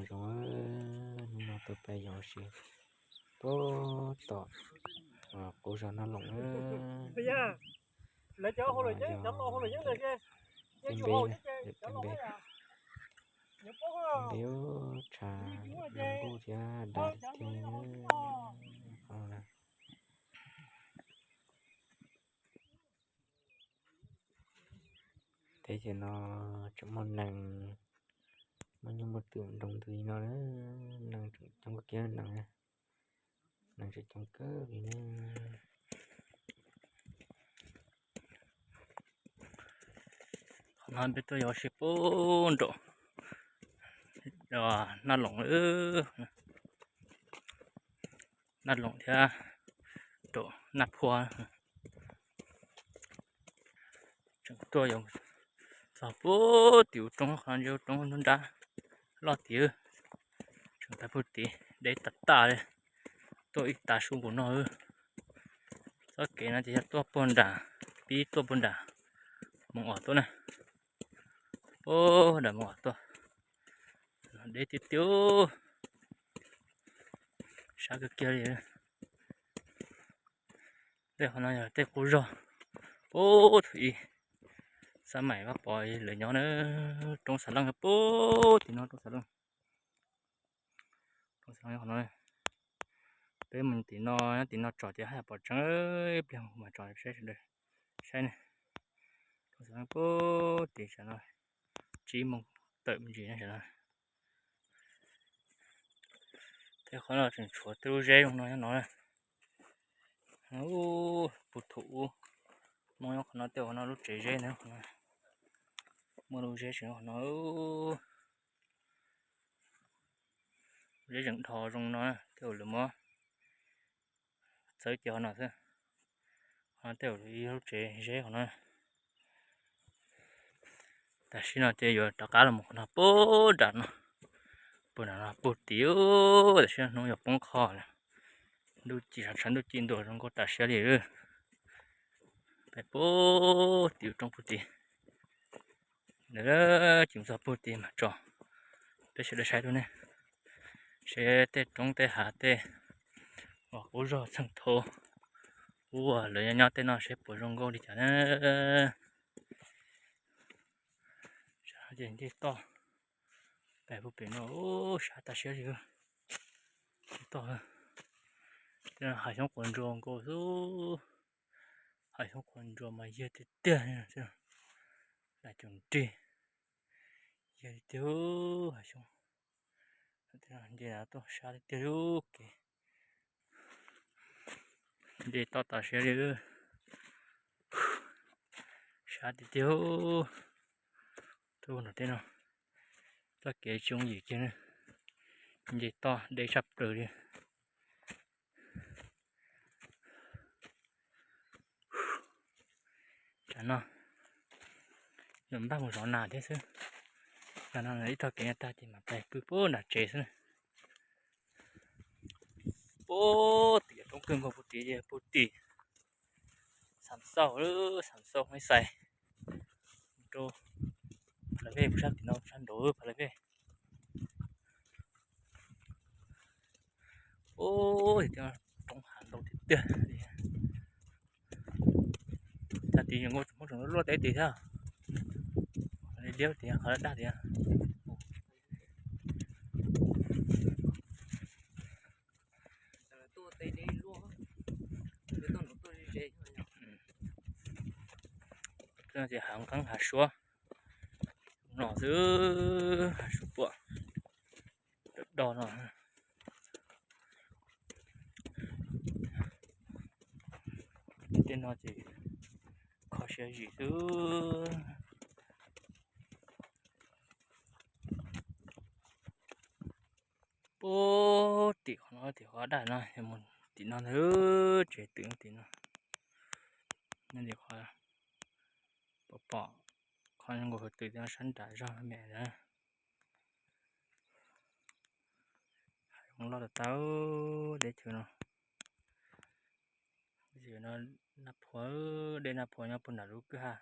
Zoo, hnub no tuaj peb yos ua si puag tom qub zos Naj Loom na. Peb npe, peb npe, peb npe tshav ntuj thiab dav tiag tiag li na. Teb chaws no tseem muaj nees, muaj nyuj muaj twm nroo ntws li no, nees tseem coob kiag nees, nees tseem coob kawg li na. Qhov no peb tuaj yos ua si puag nraum Naj Loom, Naj Loom thiab nraum Naj Phua. Tseem tuaj yos txog puag tim ub roob, qhov no ntsia ub roob nruab nrab loj tid. Tseem tau puag tid deb tas tas li, tuaj ib tag su npaum no. Txoj kev no ces yog tuaj puag nram, pib tuaj puag nram Moos Os tuaj na. Puag nram Moos Os tuaj, deb tiag tiag, sab kawg kiag li. Tej qhov no yog tej qub zog puag thaum ub, xab maim Vaj Pov lawv nyob na. Roob Xav Leej puag tim no, roob Xav Leej, roob Xav Leej qhov no. Peb mus tim no, nyob tim no tsom ces haj yam pom tseeb, ib pliag mas tsom saib sawv daws saib ne. Roob Xav Leej puag tim no, tsib moos tawm me ntsis no. Tej qhov no tseem tshuav tej lub zeb zoo no nyob no. Puag thaum ub Hmoob nyob qhov no, tej qhov no lub tsev zeb na, muaj lub zeb tseem nyob qhov no. Zeb tseem dhos zoo no, tej zaum lawv muab txawb cia qhov no xwb. Qhov no tej zaum ib lub tsev zeb qhov no. Tam sim no ces yuav rov qab los mus qhov no puag nram no, puag nram no puag tid. Tam sim no hnub yuav poob qho lawm, ntuj ci, tshav ntuj ci ntuas zoo nkauj tas siab li. Peb puag tim roob puag tid, ces mus txog puag tid mas tso peb sawv daws saib dua ne, seb tej roob tej hav tej uas qub zog txheej thaum ub uas lawv nyob nyob tej no seb puas zoo nkauj li cas na. Ces nce toj pem puag pem no, sab tas siab li. Toj, tej no hav xyoob quav ntsuas nkaus xwb, hav xyoob quav ntsuas mas yog tiag tiag, lam cum nrig, yog tiag, hav xyoob nce tuaj sab tiag tiag li. Kev nce toj tas siab li, sab tiag tiag. Tuaj nram tej no, txoj kev tsis yooj yim kiag, nce toj deb tshaj plaws li. Tsam no yuav npaj mus zov nas thiab xwb. Tsam no ib tog kev no tag ces mam pais pw puag nram tsev xwb na. Puag tim roob kawg nkaus puag tid, puag tim Xam Xauj, Xam Xauj Hmoob Xais, rau Pha Lawv Vej, sab tim no sab nraud Pha Lawv Vej. Ub, roob hav ntau tiag tiag li. Tag tid zoo nkauj, muab tsoom luaj teb tid thiab. Liab tid, qhov daj tid. Ces hav nqeeb hav suab no xwb, hav suab puam do no. Tej no ces kho siab zim xwb. Puag tim qhov no, tim qhov daj no, mus tim no ntag, tsev twm tim no. Nyob li qhov pom pom qhov nkaus hauv twm tim no sab nram zog me ntawd. Hav zoov loj tas tas, deb chaw no. Tam sim no Naj Phua, dej Naj Phua nyob puag nram lub kwj ha,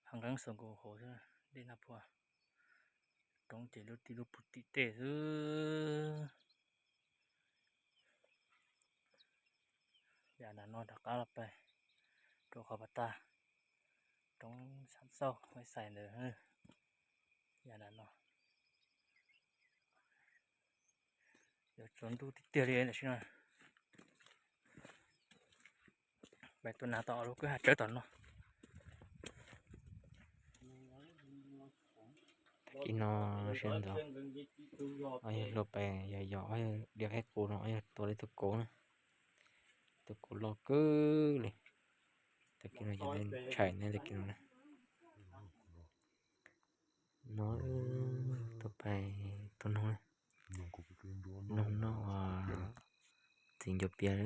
hav nqeeb xaus nkaus hauv xwb, dej Naj Phua. Roob ces lub tib lub puv tim tej xwb. Yam nram no rov qab los pais rau qhov pas tag roob Xab Xauj Maiv Xais ntawd. Yam nram no yuav tsaus ntuj tiag tiag li tam sim no. Pais tua nas tom lub kwj ha tsawb tom no. Kis no siab ntxov, ob yawg luaj pais yog yog ob yawg diav qaib qus no, ob yawg tua li tus kauv na, tus kauv loj kawg li. Tag kis no ces ntshai ne, tag kis no na. No tuaj pais tua noog, noog noj uas txiv ncuav pias,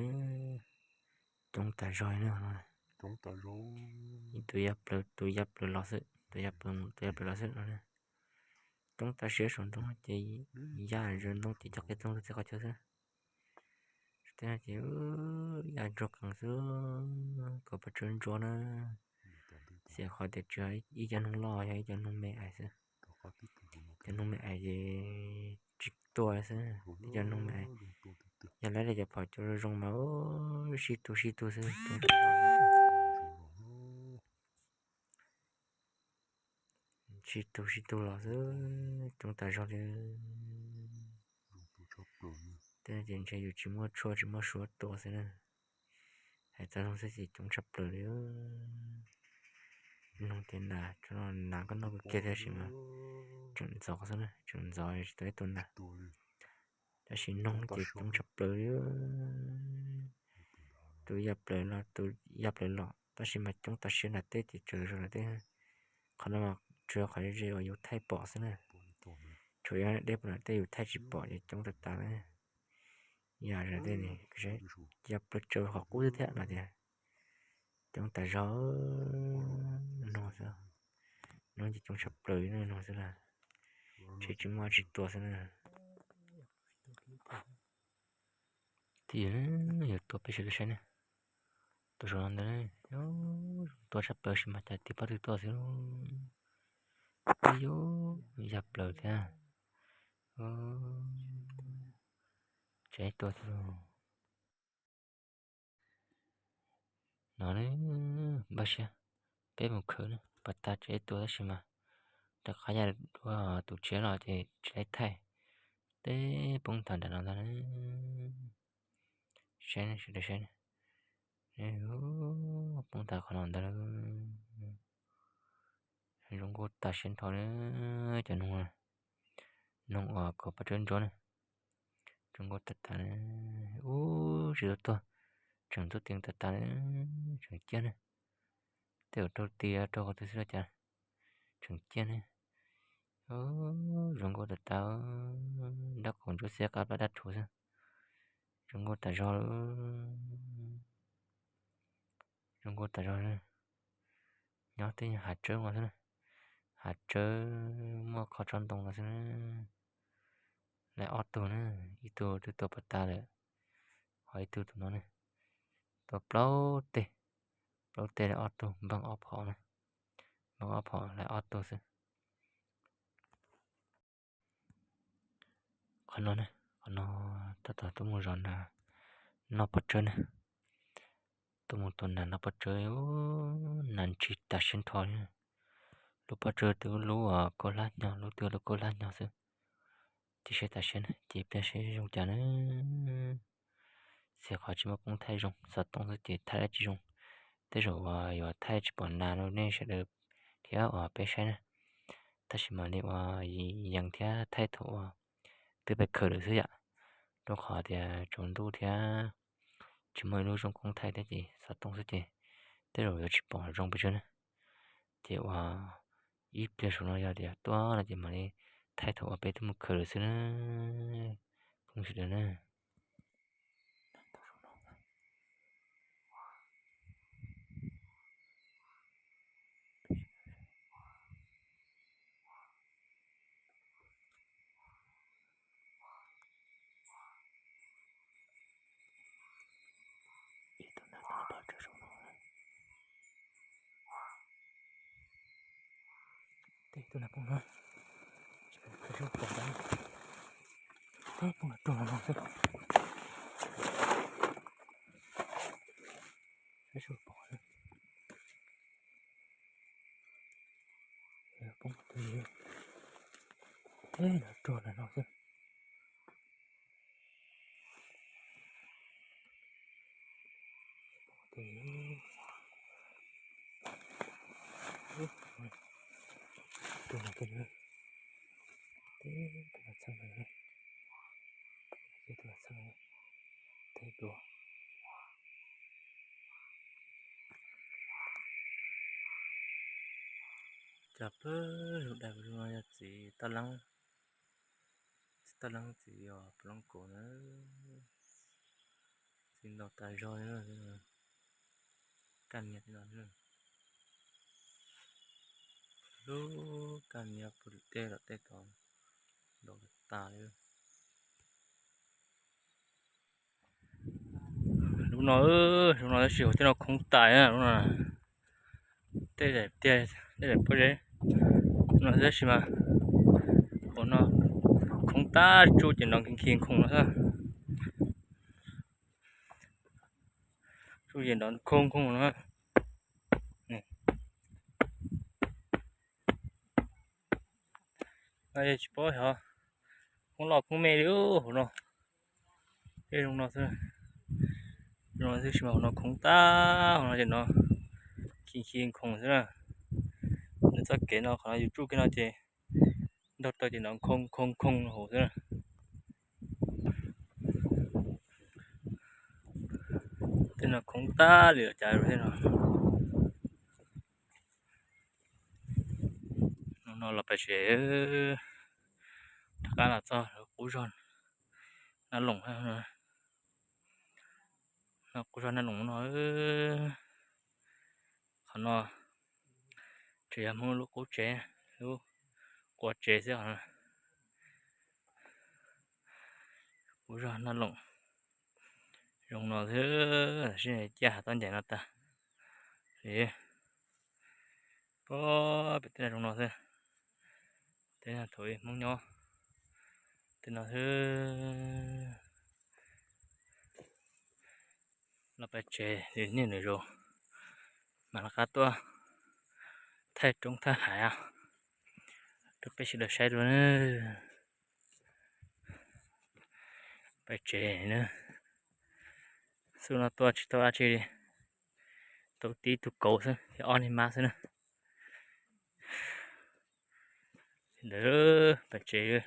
coob tas zog li no. Tus yaj plaws, tus yaj plaws los xwb, tus yaj plaws mus tus yaj plaws los xwb no. Coob tas siab saum ntoo ces yaj zaws ntoo ces cov qe txoog txij qhov chaw xwb. Tej no ces yaj ntsuag qees xwb, kom pov tsawb ntsuab na. Xiam qhov tias tsis yog ib cov noog loj, yog ib cov noog me ais xwb. Cov noog me ais ces tsis tua xwb, ib cov noog me ais. Yog lawv li cov phom cua zoo zoo mas sib tug sib tug xwb. Sib tug sib tug los xwb, coob tas zog li. Tej no ces ntshe yus tsis muaj tshuaj tsis muaj suab tua xwb na. Hais txog noog xwb ces coob tshaj plaws li. Noog ces nas, nas koj noj kawg kiag tab sis mas tseem ntxov xwb na, tseem ntxov tsis tau ib tug nas. Tab sis noog ces coob tshaj plaws li. Tus yaj plaws los, tus yaj plaws los tab sis mas coob tas siab nram teb ces tseem zoo nram teb. Qhov no mas tsuas yog qhov ze uas yus thaij pom xwb na. Tsuas yog deb puag nram teb yus thaij tsis pom ces coob tas tas na. Yam zoo tej ne, yaj plaws tsaws qhov qub xwb thiab no tias coob tas zog no xwb. Noog ces coob tshaj plaws li no xwb na. Ntshe tsis muaj tsis tua xwb na. Thiab yog tua peb sawv daws saib ne, tua saum no ntawd, tua tshaj plaws sis mas cas tis pob tw tuaj xwb. Ub, yaj plaws thiab. Tsam ib tuaj thiab lauj. No ne, npaj siab peb mus khawm ne, pas tas tsam ib tuaj tab sis mas rov qab yaj dua tus tshiab los ces tsis laib thaij, teb poob tag nram no ntag ne. Saib ne, sawv daws saib ne, poob tag qhov no ntag lauj. Zoo nkauj tas siab nrho li cov noog, noog uas kom pov tsawb ntsuab ne. Zoo nkauj tas tas, ub, tsis tau tuag, tseem ntxub ti tas tas, tseem ciaj ne. Tej zaum raug ti rau qhov twg xwb los cas, tseem ciaj ne. Zoo nkauj tas tas, nrab qaum ntsuab xiab qab plab dab rhuv xwb. Zoo nkauj tas zog, zoo nkauj tas zog. Nyob tej hav tsawb no xwb na, hav tsawb muaj qhov tsob ntoo no xwb na. Lawv ob tug na, ib tug twb tua pas tas lawm, ho ib tug tus no ne, tua plaub teg, plaub teg lawv ob tug npaj ob phom na, npaj ob phom lawv ob tug xwb. Qhov no ne, qhov no tab tom tuaj mus zov nas noj pob tsawb ne. Tuaj mus tua nas noj pob tsawb, nas ntshis tas siab nrho li. Lub pob tsawb twb lub uas kaub hlab hnyo, lub twb lub kaub hlab hnyo xwb. Cia siab tas siab na, ces pliag seb zoo cas na. Xyov qhov tsis muaj poob thaij zoo, xov tooj xwb ces thaij dab tsi zoo. Tej zaum uas yuav thaij tsis pom nas rau nej sawv daws thiab uas peb saib na. Tab sis mam li uas yees thiab thaij thaum uas twb pais khawm lawm xwb yam, rau qhov tias tsaus ntuj thiab tsis muaj ib lub zoo poob thaij thiab ces xov tooj xwb ces tej zaum yuav tsis pom zoo pes tsawg na. Ces uas ib pliag saum no yog tias tuaj no ces mam li thaij thaum uas peb twb mus khawm lawm xwb na. Phooj ywg sawv daws na. Ib tug nas poob no, ib tug nas poob no, Poob los rog no xwb. Poob, los rog no xwb. Cov peb lug dais no yog txiv toj leeb, txiv toj leeb txiv yog plob kaus na, txiv ntau tas zog li. Kaj niag no, lub kaj niag puag tim tej tom tej tod ntau tas li. Lub no, lub no tab sis hauv tej no khoob tas na, lub no tej daim tiag, tej daim pob zeb no tab sis mas hauv no khoob tag, tsuj ces nrov khi khi khoom no xwb. Tsuj ces nrov khoo khoom no. Tsis paub xyov khoob loj khoob me li hauv no. Tej zoo no xwb, zoo no xwb sis mas hauv no khoob tag, hauv no ces nrov khi khi khoom xwb na. Nws txoj kev no qhov no yus tsuj kiag no ces ntaug taw ces nrov khoo khoo khoo hauv xwb na. Tej no khoob tag li los cas tej no. Hnub no los pais tsev, rov qab los txog lub qub zog Nab Loos. No qub zog Nab Loos no, qhov no tseem yog Hmoob lub qub tsev, lub qua tsev xwb os. Qub zog Nab Loos zoo no xwb, sib ciaj has toj ncaim no tag. Pem tej no zoo no xwb, tej no thaum ub Hmoob nyob tej no xwb. Los pais tsev, niaj nws zaus mam rov qab tuaj thaij roob thaij hav rau peb sawv daws saib dua na. Pais tsev na, xub no tuaj tsis tau dab tsi li, tau tib tug kauv xwb thiab ob niag mab xwb na. Ntawd pais tsev.